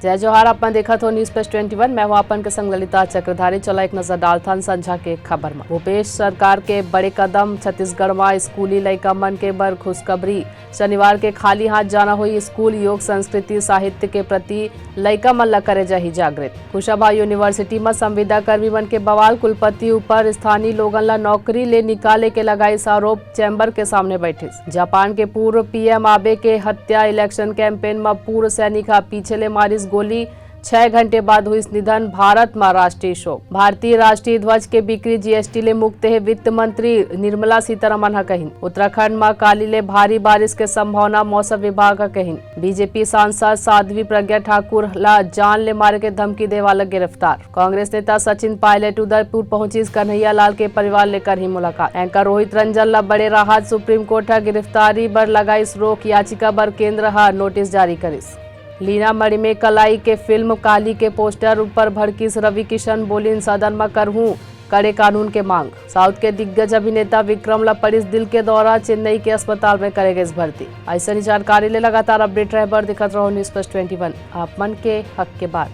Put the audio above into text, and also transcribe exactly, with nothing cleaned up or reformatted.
जय जोहार, अपन देखत हो News Flash twenty one। मैं हूं अपन के संग ललिता चक्रधारी। चला एक नजर डालथन संझा के खबर म। भूपेश सरकार के बड़े कदम, छत्तीसगढ़ म स्कूली लइका मन के बर खुशखबरी। शनिवार के खाली हाथ जाना होई स्कूल, योग, संस्कृति, साहित्य के प्रति लइका मन ला करे जाही जागृत। कुशाभाऊ यूनिवर्सिटी म संविदा कर्मी मन के बवाल, कुलपति ऊपर स्थानीय लोगन ला नौकरी ले निकाले के लगाइस आरोप, चैम्बर के सामने बैठिस। जापान के पूर्व पीएम आबे के हत्या, इलेक्शन कैंपेन म पूर्व सैनिक ह पीछे ले मारिस गोली, छह घंटे बाद हुइस निधन, भारत म राष्ट्रीय शोक। भारतीय राष्ट्रीय ध्वज के बिक्री जीएसटी ले मुक्त हे, वित्त मंत्री निर्मला सीतारमन ह कहिन। उत्तराखंड म काली ले भारी बारिश के संभावना, मौसम विभाग ह कहिन। बीजेपी सांसद साध्वी प्रज्ञा ठाकुर ला जान ले मारे के धमकी दे वाला गिरफ्तार। कांग्रेस नेता सचिन पायलट उदयपुर पहुंचिस, कन्हैया लाल के परिवार ले करही मुलाकात। एंकर रोहित रंजन ला बड़े राहत, सुप्रीम कोर्ट ह गिरफ्तारी बर लगाइस रोक, याचिका बर केंद्र ह नोटिस जारी करिस। लीना मणि में कलाई के फिल्म काली के पोस्टर ऊपर भड़किस रवि किशन, बोलिन सदन म करहूं कड़े कानून के मांग। साउथ के दिग्गज अभिनेता विक्रम ला पड़िस दिल के दौरा, चेन्नई के अस्पताल में करे गइस भर्ती। अइसने जानकारी ले लगातार अपडेट रहे बर देखत रहो News Flash twenty one, आप मन के हक के बात।